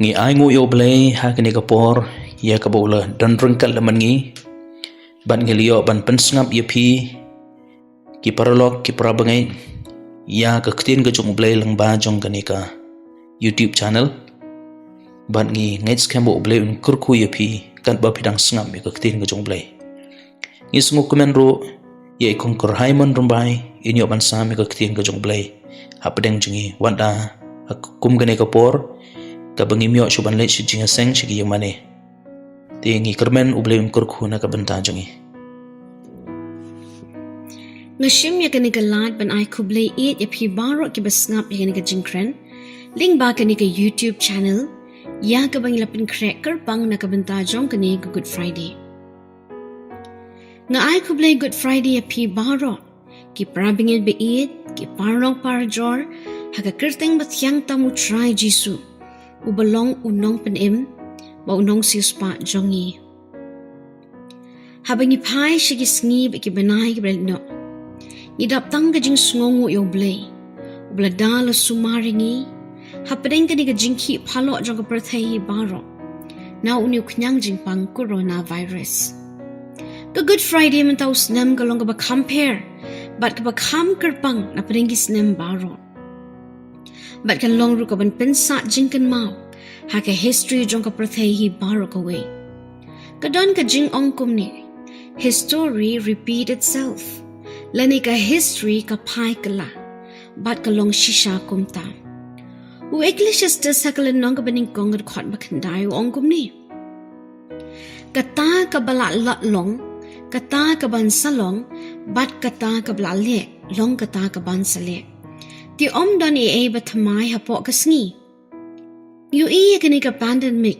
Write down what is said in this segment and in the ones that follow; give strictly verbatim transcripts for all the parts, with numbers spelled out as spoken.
Ngi ai nguh ïa U Blei ha kane ka por ïa kaba u la don ryngkat lem bad ngi, bad ngi la ïoh ban pynsngap ïa phi, ki paralok, ki parabangeit, ïa ka ktien ka jong U Blei lyngba jong kane ka YouTube channel. Bad ngi ngeit skhem ba U Blei un kyrkhu ïa phi katba phi dang sngap ïa ka ktien ka jong U Blei. Ngi sngewkmen ruh ïa i Kong Kyrhaimon Rymbai, in ïoh ban sam ïa ka ktien ka jong U Blei hapdeng jong ngi, wat la ha kum kane ka por kaba ngim ïoh shuh ban leit sha jingïaseng sha ki ïingmane. Te ngi kyrmen U Blei un kyrkhu na ka bynta jong ngi. Nga shim ïa kane ka lad ban ai khublei ïeit ïa phi baroh kiba sngap ïa kane ka jingkren lyngba kane ka YouTube channel, ïa kaba ngi la pynkhreh kyrpang na ka bynta jong kane ka Good Friday. Nga ai khublei Good Friday ïa phi baroh, ki parabangeit ba ïeit, ki paralok parajor, ha ka kyrteng ba thiang tam U Trai Jisu, uba long U Nongpynim bad U Nongsiewspah jong ngi. Haba ngi phai sha ki sngi bad ki bnai kiba la leit noh, ngi dap tang ka jingsngewnguh ïa U Blei, uba la da la sumar ïa ngi hapdeng kane ka jingkhih phalok jong ka pyrthei hi baroh na une u khñiang jingpang coronavirus. Ka Good Friday mynta u snem ka long kaba kham pher bad kaba kham kyrpang napdeng ki snem baroh. Bad ka long ruh kaban pynsah jingkynmaw ha ka history jong ka pyrthei hi baroh kawei. Ka don ka jingong kumne, "History repeat itself." Lane ka history ka phai kylla, bad ka long shisha kumta. U Ecclesiastes ha ka lynnong kaba nyngkong ka dkhot ba khyndai u ong kumne: "Kata kaba la lah long, kata kaban sa long, bad kata kaba la leh long kata kaban sa leh. Te ym don ei ei ba thymmai hapoh ka sngi." Ngi ïohi ïa kane ka pandemic,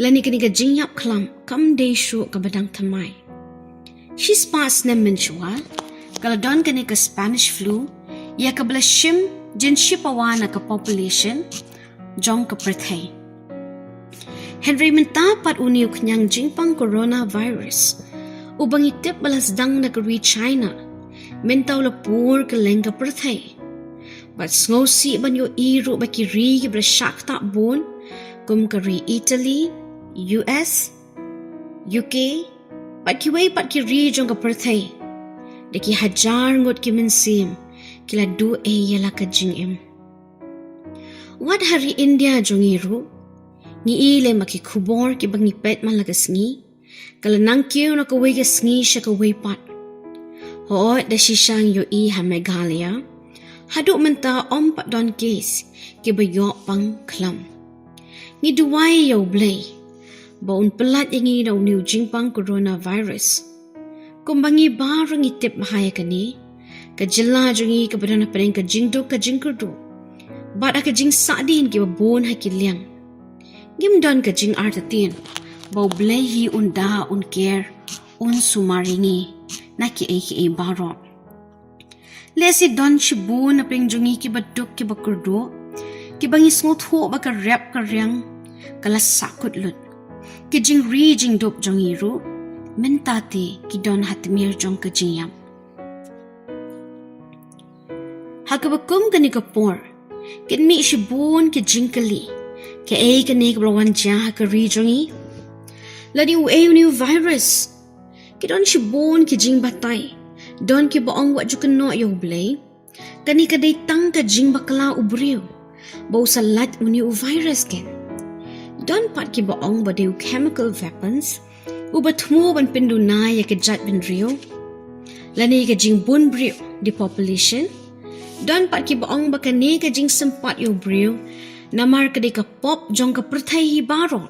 lane kane ka jingïap khlam, kam dei shuh kaba dang thymmai. Shispah snem mynshuwa, ka la don kane ka Spanish flu, ïa kaba la shim jin shipawa na ka population jong ka pyrthei. Hynrei mynta pat une u khñiang jingpang coronavirus, uba ngi tip ba la sdang na ka ri China, mynta u la pur kylleng ka pyrthei. Bad sngewsih ban ïohi ruh ba ki ri kiba la shah ktah bun, kum ka ri Italy, U S, U K, bad kiwei pat ki ri jong ka pyrthei, da ki hajar ngut ki mynsiem ki la duh ei ïa la ka jingim. Wat ha ri India jong ngi ruh, ngi i lem ha ki khubor kiba ngi peit man la ka sngi, ka la nang kiew na kawei ka sngi sha kawei pat. Hooid, da shisha ngi ïohi ha Meghalaya, haduh mynta ym pat don case kiba ïoh pang khlam. Ngi duwai ïa U Blei ba un pyllait ïa ngi na une u jingpang coronavirus. Kumba ngi baroh ngi tip bha ïa kane, ka jylla jong ngi kaba don hapdeng ka jingduk ka jingkyrduh, bad ha ka jingsahdien kiba bun ha ki liang, ngim don ka jingartatien ba U Blei hi un da un ker, un sumar ïa ngi na kiei kiei baroh. Lehse don shibun hapdeng jong ngi kiba duk kiba kyrduh, kiba ngi sngewthuh ba ka rep ka riang ka la sahkut lut. Ki jingri jingdup jong ngi ruh mynta te ki don ha tmier jong ka jingïap. Ha kaba kum kane ka por, kin mih shibun ki jingkylli, kaei kane kaba la wan jia ha ka ri jong ngi? Lane uei une u virus? Ki don shibun ki jingbatai. Don kiba ong wat ju kynnoh ïa U Blei, kane ka dei tang ka jingbakla u briew ba u sa lait une u virus ken. Don pat kiba ong ba dei u chemical weapons, uba thmu ban pynduna ïa ka jaitbynriew, lane ka jingbun briew, depopulation. Don pat kiba ong ba kane ka jingsympat ïa u briew namar ka dei ka pop jong ka pyrthei hi baroh.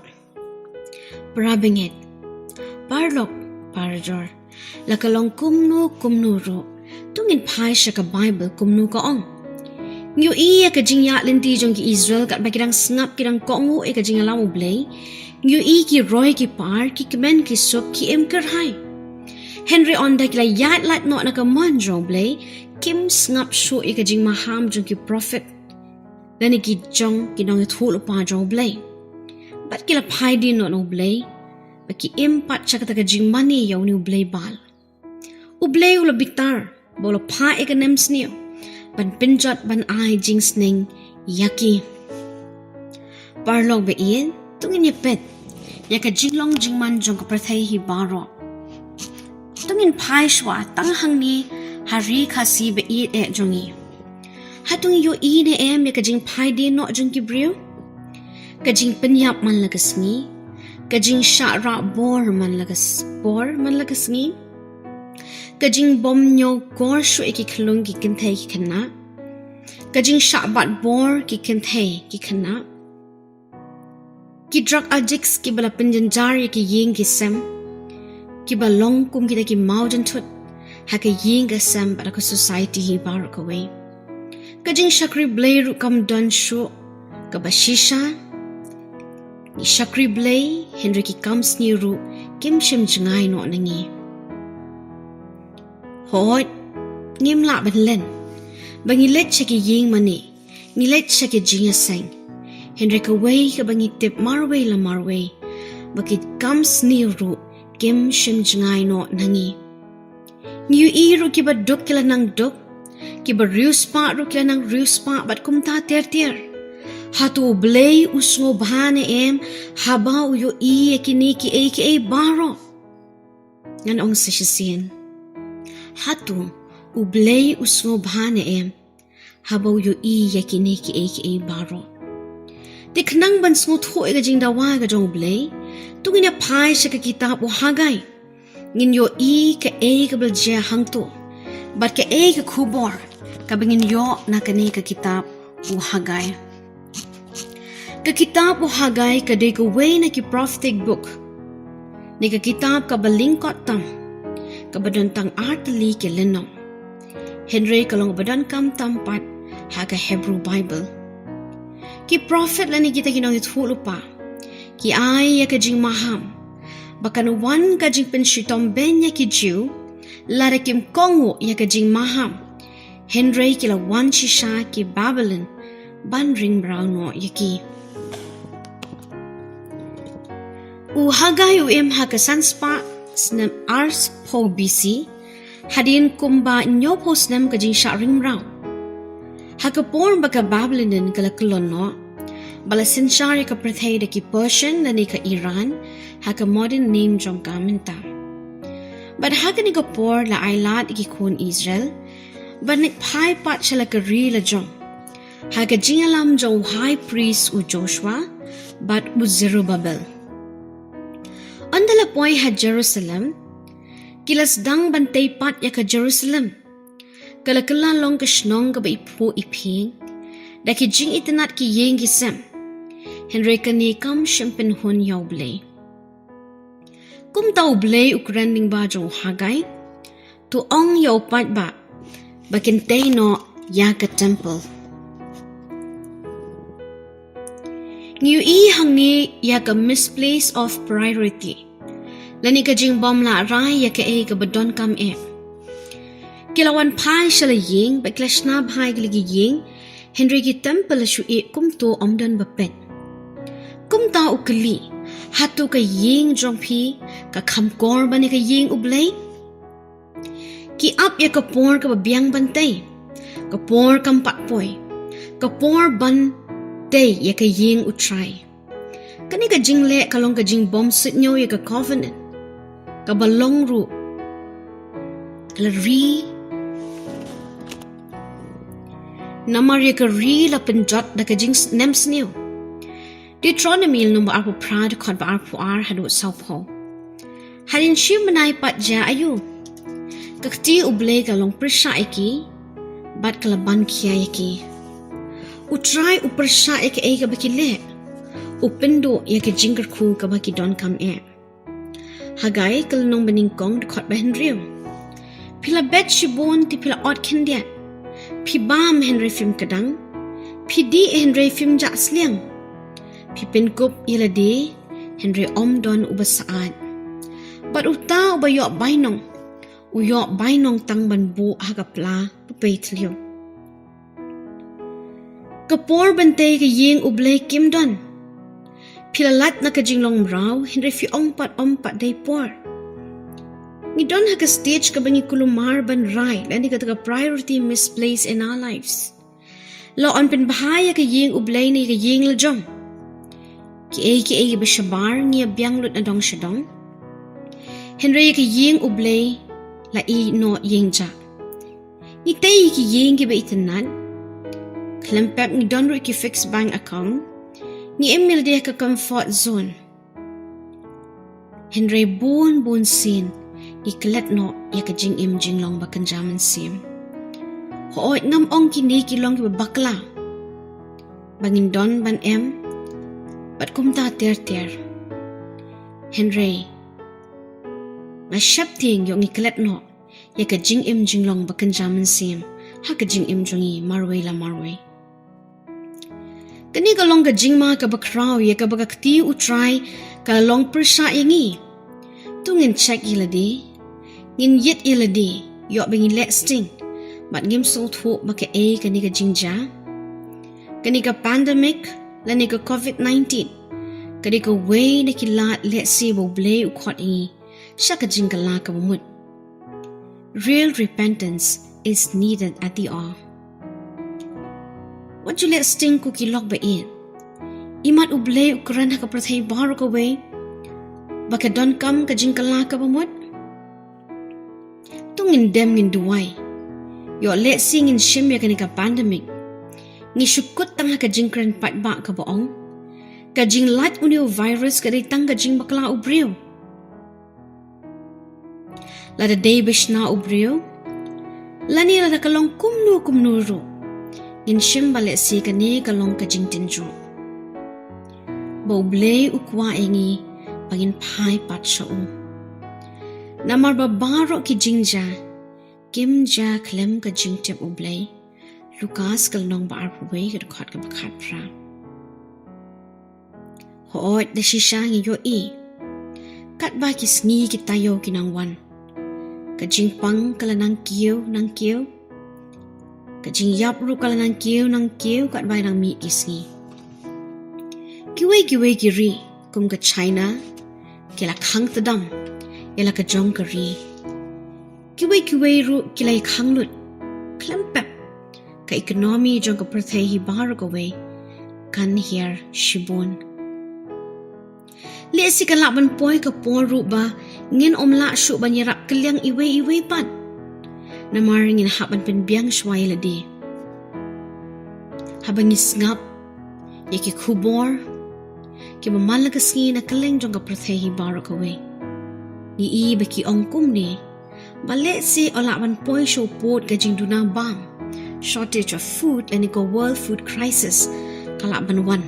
Parabangeit, paralok, parajor, la ka long kumno kumno ruh, to ngin phai sha ka Bible kumno ka ong. Ngi ïohi ïa ka jingïaid lynti jong ki Israel katba ki dang sngap, ki dang kohnguh ïa ka jingïalam U Blei. Ngi ïohi ki roi ki par, ki kmen ki suk, ki im kyrhai. Hynrei ynda ki la ïaid lait noh na ka mon jong U Blei, kim sngap shuh ïa ka jingmaham jong ki prophet, lane ki jong ki nongïathuhlypa jong U Blei. Bad ki la phai dien noh na U Blei, ba ki im pat sha kata ka jingmane ïa une u blei Baal. U Blei u la bitar ba u la phah ïa ka nemsniew ban pynjot ban ai jingsneng ïa ki. Paralok ba ïeit, to ngin ïa peit ïa ka jinglong jingman jong ka pyrthei hi baroh. To ngin phai shuwa tang hangne ha ri Khasi ba ïeit eh jong ngi. Hato ngi ïohi ne em ïa ka jingphai dien noh jong ki briew? Ka jingpynïap man la ka sngi, ka jingshah rah bor man la ka s-, bor man la ka sngi, ka jingbym ñiewkor shuh ïa ki khyllung ki kynthei ki khynnah, ka jingshah bat bor ki kynthei ki khynnah, ki drug addicts kiba la pynjynjar ïa ki ïing ki sem, kiba long kum kita ki mawjynthut ha ka ïing ka sem bad ha ka society hi baroh kawei. Ka jingshakri Blei ruh kam don shuh kaba shisha. Ngi shakri Blei, hynrei ki kam sniew ruh kim shym jngai noh na ngi. Hooid, ngim lah ban len ba ngi leit sha ki ïing mane, ngi leit sha ki jingïaseng, hynrei kawei kaba ngi tip marwei la marwei, ba ki kam sniew ruh kim shym jngai noh na ngi. Ngi ïohi ruh kiba duk ki la nang duk, kiba riewspah ruh ki la nang riewspah bad kumta ter ter. Hato U Blei u sngewbha ne em haba u ïohi ïa kine kiei kiei baroh? Ngan ong sa shisien. Hato U Blei u sngewbha ne em haba u ïohi ïa kine kiei kiei baroh? Te khnang ban sngewthuh ïa ka jingdawa ka jong U Blei, to ngin ïa phai sha ka kitab u Hagai. Ngin ïohi kaei kaba la jia hangto bad kaei ka khubor kaba ngin ïoh na kane ka kitab u Hagai. Ka kitab u Hagai ka dei kawei na ki prophetic book, ne ka kitab kaba lyngkot tam, kaba don tang artylli ki lynnong. Hynrei ka long ba donkam tam pat ha ka Hebrew Bible. Ki prophet lane kita ki nongïathuhlypa ki ai ïa ka jingmaham ba kan wan ka jingpynshitom beiñ ïa ki Jiw lada kim kohnguh ïa ka jingmaham, hynrei ki la wan shisha ki Babilon ban ring mraw noh ïa ki. U Hagai u im ha ka san spah snem arphew B C, hadien kumba hynñiewphew snem ka jingshah ring mraw. Ha ka por ba ka Babylonian ka la kyllon noh, ba la synshar ïa ka pyrthei da ki Persian lane ka Iran, ha ka modern name jong ka mynta. Bad ha kane ka por la ailad ïa ki khun Israel ban leit phai pat sha la ka ri la jong, ha ka jingïalam jong u High Priest u Joshua bad u Zerubbabel. Ynda la poi ha Jerusalem, ki la sdang ban tei pat ïa ka Jerusalem. Ka la kylla long ka shnong kaba iphuh iphieng da ki jingitynnad ki ïing ki sem, hynrei kane kam shym pynhun ïa U Blei. Kumta U Blei u kren lyngba jong u Hagai, to ong ïa u paidbah ba kin tei noh ïa ka temple. Ngi ïohi hangne ïa ka misplace of priority, lane ka jingbym lah rai ïa kaei kaba donkam eh. Ki la wan phai sha la ïing bad ki la shna bha ïa ki la ki ïing, hynrei ki temple la shu ïeh kumto, ym don ba peit. Kumta u kylli, hato ka ïing jong phi ka kham kor ban ïa ka ïing U Blei? Ki ap ïa ka por kaba biang ban tei, ka por kam pat poi, ka por ban tei ïa ka ïing U Trai. Kane ka jingleh ka long ka jingbym suidñiew ïa ka covenant kaba long ruh ka la ri, namar ïa ka ri la pynjot da ka jingsnem sniew. Deuteronomy lynnong ba arphew phra, dkhot ba arphew ar haduh sawphew. Hadien shi bnai pat jia aïu, ka kti U Blei ka long pyrshah ïa ki bad ka la ban khia ïa ki. U Trai u pyrshah ïa kaei kaba ki leh, u pynduh ïa ka jingkyrkhu kaba ki donkam eh. Hagai ka lynnong ba nyngkong, dkhot ba hynriew. Phi la bet shibun te phi la ot khyndiat. Phi bam hynrei phim kdang. Phi dih hynrei phim jah sliang. Phi pynkup ïa lade hynrei ym don uba syaid. Bad uta uba ïoh bainong, u ïoh bainong tang ban buh ha ka pla ba pei thliew. Ka por ban tei ka ïing U Blei kim don. Phi la lait na ka jinglong mraw hynrei phi ong pat ym pat dei por. Ngi don ha ka stage kaba ngi kulmar ban rai, lane kata ka priority misplaced in our lives. La yn pynbha ïa ka ïing U Blei ne ka ïing la jong. Kiei kiei kiba shabar ngi ïa biang lut na dong sha dong. Hynrei ïa ka ïing U Blei la ïehnoh ïeng jah. Ngi tei ïa ki ïing kiba itynnad. Khlem pep ngi don ruh ki fixed bank account. Ngi im ïa lade ha ka comfort zone. Hynrei bun bun sien ngi klet noh ïa ka jingim jinglong ba kynja mynsiem. Hooid, ngam ong kine ki long kiba bakla ba ngin don ban em bad kumta ter ter. Hynrei nga sheptieng ïoh ngi klet noh ïa ka jingim jinglong ba kynja mynsiem ha ka jingim jong ngi marwei la marwei. Kane ka long ka jingma kaba khraw ïa kaba ka kti U Trai ka long pyrshah ïa ngi. To ngin check ïa lade, ngin ïit ïa lade, ïoh ba ngin leh sting bad ngim sngewthuh ba kaei kane ka jingjia. Kane ka pandemic lane ka covid nineteen ka dei kawei na ki lad lehse ba U Blei u khot ïa ngi sha ka jingkylla kaba mut. Real repentance is needed at the hour. Wat ju leh sting ko ki lok ba ïeit. Imat U Blei u kren ha ka pyrthei baroh kawei ba ka donkam ka jingkylla kaba mut. To ngin dem ngin duwai. Ïoh lehse ngin shim ïa kane ka pandemic ngi shu kut tang ha ka jingkren paidbah kaba ong ka jinglait une u virus ka dei tang ka jingbakla u briew. Lada dei ba shna u briew lane lada ka long kumno kumno ruh, ngin shim ba lehse kane ka long ka jingtynjuh. Ba U Blei u kwah ïa ngi ba ngin phai pat sha u. Namar ba baroh ki jingjia kim jia khlem ka jingtip U Blei. Lukas ka lynnong ba arphew wei ka dkhot kaba khatphra. Hooid, da shisha ngi ïohi katba ki sngi ki taïew ki nang wan, ka jingpang ka la nang kiew nang kiew, ka jingïap ruh ka la nang kiew nang kiew katba nang mih ki sngi. Kiwei kiwei ki ri kum ka China ki la khang tdam ïa la ka jong ka ri. Kiwei kiwei ruh ki la ïa khang lut. Khlem pep ka economy jong ka pyrthei hi baroh kawei kan hiar shibun. Lehse ka lah ban poi ka por ruh ba ngin ym lah shuh ban ïarap kylliang iwei iwei pat. Namar ngin hap ban pynbiang shuwa ïa lade. Haba ngi sngap ïa ki khubor kiba man la ka sngi na kylleng jong ka pyrthei hi baroh kawei, ngi i ba ki ong kumne ba lehse u lah ban poi shuh pud ka jingduna bam, shortage of food lane ka world food crisis ka lah ban wan.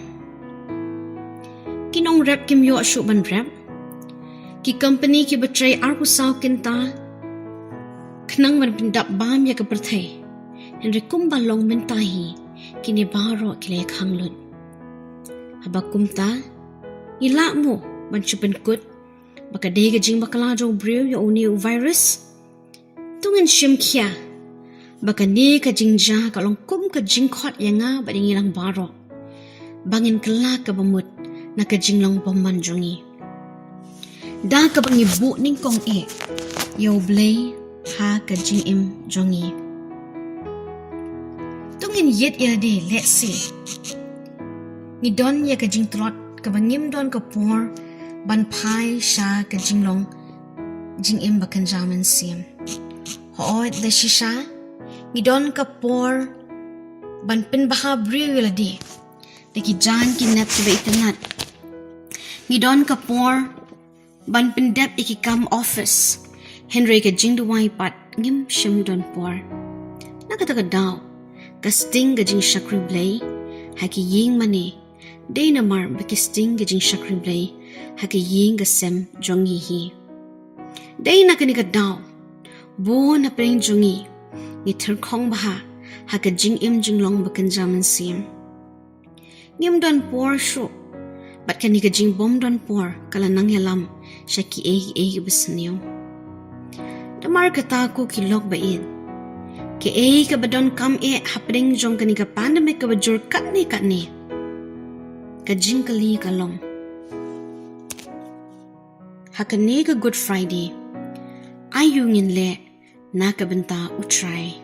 Ki nongrep kim ïoh shuh ban rep. Ki company kiba trei arphew saw kynta khnang ban pyndap bam ïa ka pyrthei. Hynrei kumba long mynta hi kine baroh ki la ïa khang lut. Haba kumta ngi lah mo ban shu pynkut ba ka dei ka jingbakla jong u briew ïa une u virus? To ngin shim khia ba kane ka jingjia ka long kum ka jingkhot ïa nga bad ïa ngi lang baroh ba ngin kylla kaba mut na ka jinglong bymman jong ngi da kaba ngi buh nyngkong eh ïa U Blei ha ka jingim jong ngi. To ngin ïit ïa lade, lehse ngi don ïa ka jingtlot kaba ngim don ka por ban phai sha ka jinglong jingim ba kynja mynsiem. Hooid, da shisha ngi don ka por ban pynbha briew ïa lade da ki jaiñ ki nep kiba itynnad. Ngi don ka por ban pyndep ïa ki kam office, hynrei ka jingduwai pat ngim shym don por. Na kata ka daw ka sting ka jingshakri Blei ha ki ïing mane dei namar ba ki sting ka jingshakri Blei ha ki ïing ka sem jong ngi hi. Dei na kane ka daw bun hapdeng jong ngi ngi tyrkhong bha ha ka jingim jinglong ba kynja mynsiem. Ngim don por shuh bad kane ka jingbym don por ka la nang ïalam sha kiei kiei kiba sniew. Namar kata ko ki lok ba ïeit, kaei kaba donkam eh hapdeng jong kane ka pandemic kaba jur katne katne, ka jingkylli ka long, ha kane ka Good Friday aïu ngin leh na ka bynta U Trai?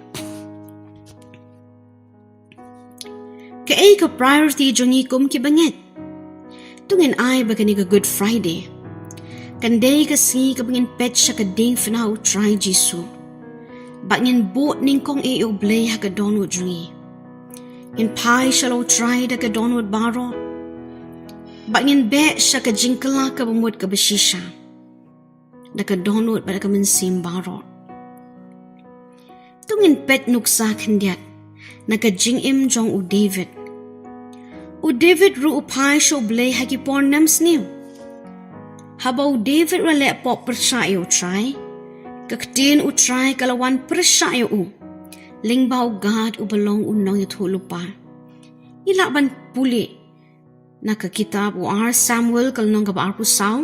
Kaei ka priority jong ngi kum ki bangeit? To ngin ai ba kane ka Good Friday kan dei ka sngi kaba ngin peit sha ka diengphna U Trai Jisu, ba ngin buh nyngkong ïa U Blei ha ka dohnud jong ngi. Ngin phai sha la U Trai da ka dohnud baroh, ba ngin beh sha ka jingkylla kaba mut kaba shisha da ka dohnud bad da ka mynsiem baroh. To ngin peit nuksa khyndiat na ka jingim jong u David. U David ruh u phai sha U Blei ha ki por nemsniew. Haba u David u la leh pop pyrshah ïa U Trai, ka ktien U Trai ka la wan pyrshah ïa u lyngba u Gad uba long u nongïathuhlypa. Ngi lah ban pule na ka kitab u ar Samuel ka lynnong kaba arphew saw,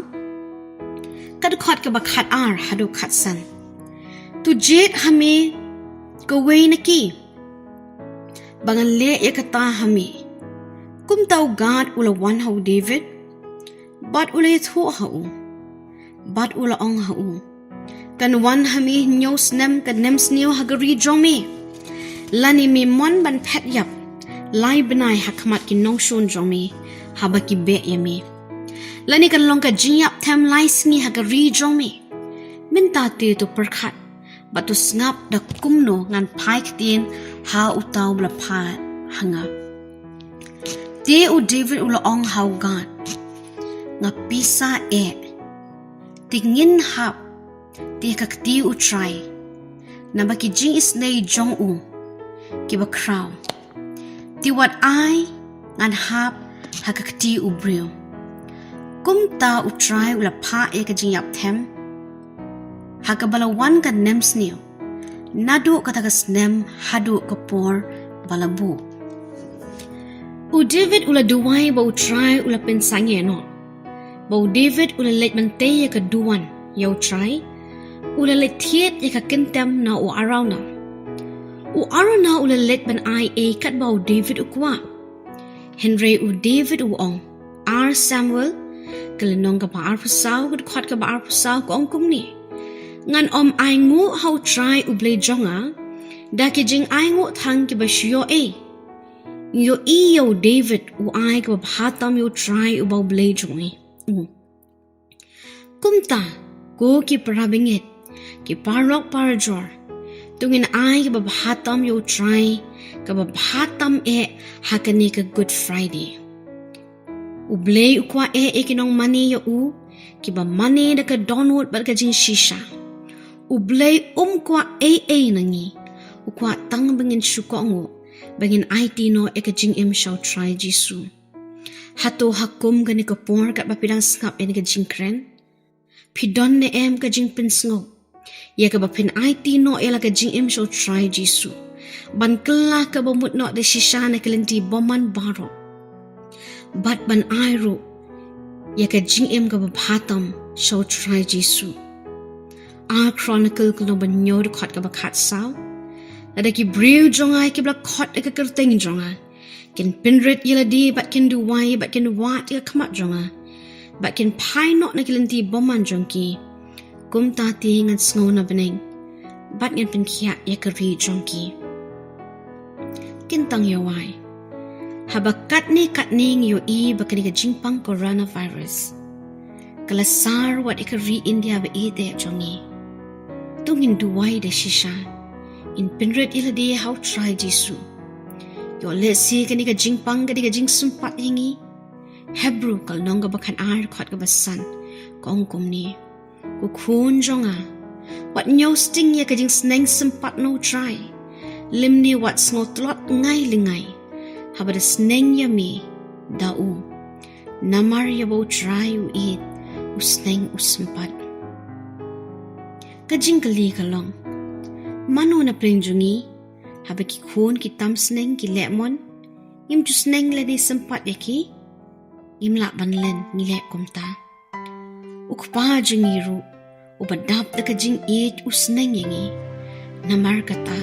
ka dkhot kaba khatar haduh khatsan. To jied ha me kawei na ki, ba ngan leh ïa kata ha me. Kumta u Gad u la wan ha u David bad u la ïathuh ha u, bad u la ong ha u, kan wan ha me hynñiew snem ka nemsniew ha ka ri jong me, lane me mon ban phet ïap lai bnai ha khmat ki nongshun jong me haba ki beh ïa me, lane kan long ka jingïap them lai sngi ha ka ri jong me. Mynta te to pyrkhat bad to sngap da kumno ngan phai ktien ha uta uba la phah ha nga. Te u David u la ong ha u Gad, nga pisa eh, te ngin hap te ha ka kti U Trai, naba ki jingisynei jong u kiba khraw, te wat ai ngan hap ha ka kti u briew. Kumta U Trai u la phah ïa ka jingïap them ha kaba la wan ka nemsniew, naduh kata ka snem haduh ka por ba la buh. U David u la duwai ba U Trai u la pynsangeh noh, ba u David u la leit ban tei ïa ka duwan ïa U Trai, u la leit thied ïa ka kyntem na u Araunah. U Araunah u la leit ban ai ei katba u David u kwah. Hynrei u David u ong, ar Samuel ka lynnong kaba arphew saw ka dkhot kaba arphew saw ka ong kumne, ngan ym ainguh ha U Trai U Blei jong nga da ki jingainguh thang kiba shu ïoh ei. Ïohi ïa u David u ai kaba bha tam ïa U Trai uba U Blei jong ngi. Kumta, ko ki para bangeit, ki paralok parajor, to ngin ai kaba bha tam ïa U Trai, kaba bha tam eh ha kane ka Good Friday. U Blei u kwah eh ïa ki nongmane ïa u kiba mane da ka dohnud bad ka jingshisha. U Blei um kwah ei ei na ngi, u kwah tang ba ngin shu kohnguh, ba ngin aiti noh ïa ka jingim sha U Trai Jisu. Hato ha kum kane ka por katba phi dang sngap ïa kane ka jingkren, phi don ne em ka jingpynsngew ïa kaba phin aiti noh ïa la ka jingim sha U Trai Jisu, ban kylla kaba mut noh da shisha na ki lynti bymman baroh, bad ban ai ruh ïa ka jingim kaba bha tam sha U Trai Jisu? Ar Chronicle ka lynnong ba hynñiew dkhot kaba khatsaw, lada ki briew jong nga kiba la khot ïa ka kyrteng jong nga kin pynrit ïa lade bad kin duwai bad kin wad ïa ka khmat jong nga bad kin phai noh na ki lynti bymman jong ki, kumta te ngan sngew na bneng bad ngan pynkhiah ïa ka ri jong ki. Kin tang ïawai, haba katne katne ngi ïohi ba kane ka jingpang coronavirus ka la sar wat ïa ka ri India ba ïeit jong ngi. To ngin duwai da shisha, ngin pynrit ïa lade ha U Trai Jisu. Ïoh lehse kane ka jingpang ka dei ka jingsympat ïa ngi. Hebru ka lynnong kaba khatar dkhot kaba san ka ong kumne, ko khun jong nga, wat ñiewsting ïa ka jingsneng sympat na U Trai, lymne wat sngew tlot ngai lyngngai haba da sneng ïa me da u. Namar ïa uba U Trai u ïeit u sneng u sympat. Ka jingkylli ka long, mano na pdeng jong ngi, haba ki khun ki tam sneng ki leh mon, ngim ju sneng lane sympat ïa ki? Ngim lah ban len ngi leh kumta. U Kpa jong ngi ruh uba dap da ka jingïeit u sneng ïa ngi. Namar kata,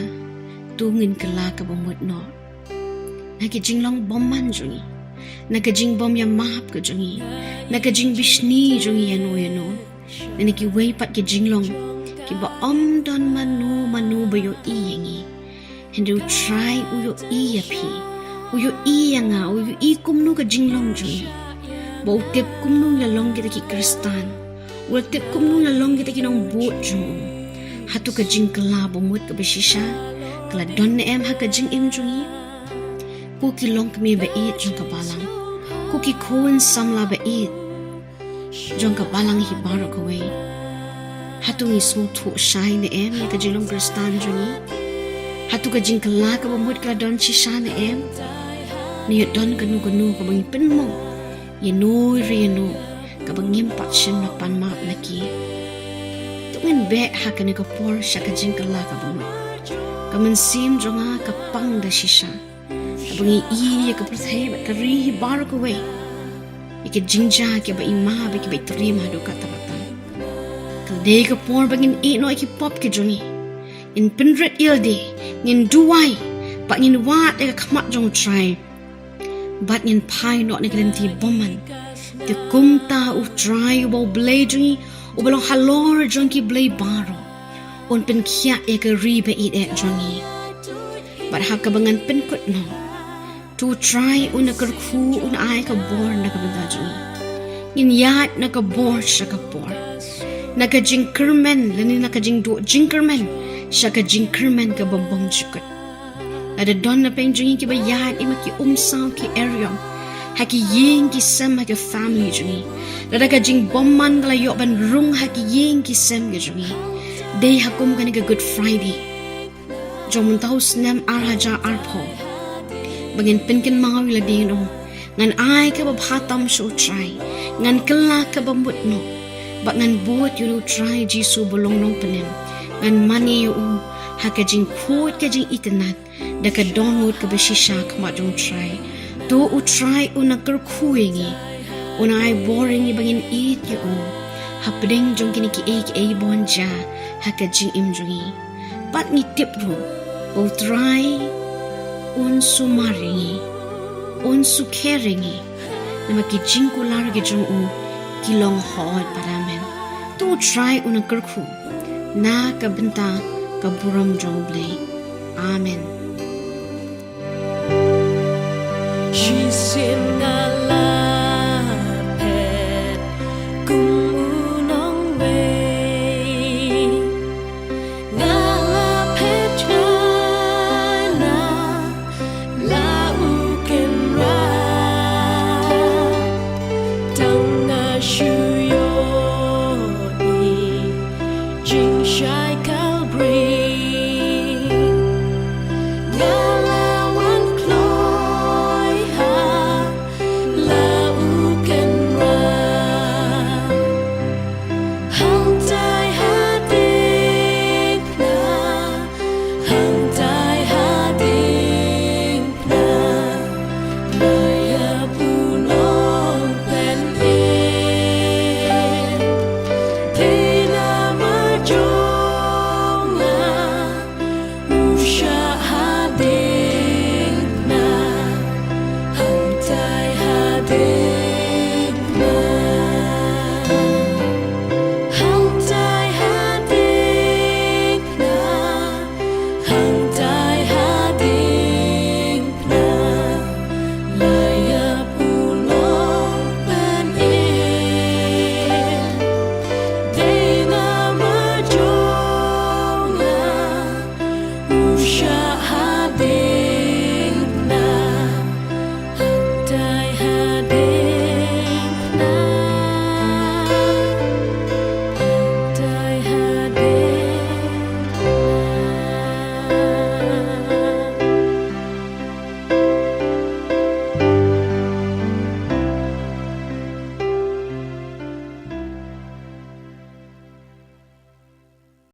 to ngin kylla kaba mut noh na ki jinglong bymman jong ngi, na ka jingbym ïamap ka jong ngi, na ka jingbishni jong ngi ïano ïano, na kiwei pat ki jinglong kiba ym don mano mano ba ïohi ïa ngi. Hynrei U Trai u ïohi ïa phi, u ïohi ïa nga, u ïohi kumno ka jinglong jong ngi. ba u tip kumno la long kita ki Khristan, u la tip kumno la long kita ki nongbud jong u. Hato ka jingkylla ba mut kaba shisha ka la don ne em ha ka jingim jong ngi? Ko ki longkmie ba ïeit jong ka balang, ko ki khun samla ba ïeit jong ka balang hi baroh kawei, hato ngi sngewthuh shai ne em ïa ka jinglong Khristan jong ngi? Hato ka jingkylla kaba mut ka la don shisha ne em? Ne ïoh don kano kano kaba ngi pynmong ïano re ïano kaba ngim pat shym la pan map na ki? To ngin beh ha kane ka por sha ka jingkylla kaba mut. Ka mynsiem jong nga ka pang da shisha haba ngi ïohi ïa ka pyrthei bad ka ri hi baroh kawei, ïa ki jingjia kiba i ma bad kiba i triem haduh katta katta. Ka la dei ka por ba ngin ïehnoh ïa ki pop ki jong ngi, ngin pynrit ïalade, ngin duwai bad ngin wad ïa ka khmat jong U Trai, bad ngin phai noh na ka lynti bymman. Te kumta U Trai uba U Blei jong ngi, uba long halor jong ki blei baroh, un pynkhiah ïa ka ri ba ïeit eh jong ngi. Bad ha kaba ngan pynkut noh, to U Trai un kyrkhu, un ai ka bor na ka bynta jong ngi. Ngin ïaid na ka bor sha ka bor, na ka jingkyrmen lane na ka jingduh jingkyrmen sha ka jingkyrmen kaba bymjukut. Lada don na pdeng jong ngi kiba ïaid i ma ki umsaw ki eriong ha ki ïing ki sem ha ki family jong ngi, lada ka jingbymman ka la ïoh ban rung ha ki ïing ki sem ki jong ngi, dei ha kum kane ka Good Friday jong mynta u snem ar hajar arphew ba ngin pynkynmaw ïalade noh. Ngan ai kaba bha tam sha U Trai, ngan kylla kaba mut noh, bad ngan bud ïa U Trai Jisu ba long Nongpynim. Ngan mane ïa u ha ka jingkhuid ka jingitynnad da ka dohnud kaba shisha ha khmat jong U Trai. To U Trai un kyrkhu ïa ngi, un ai bor ïa ngi ba ngin ïeit ïa u hapdeng jong kine kiei kiei ba un jia ha ka jingim jong ngi. Bad ngi tip ruh ba U Trai un sumar ïa ngi, un sukher ïa ngi, namar ki jingkular ki jong u ki long hooid bad amen. To U Trai un kyrkhu na ka bynta ka burom jong U Blei. Amen. She's in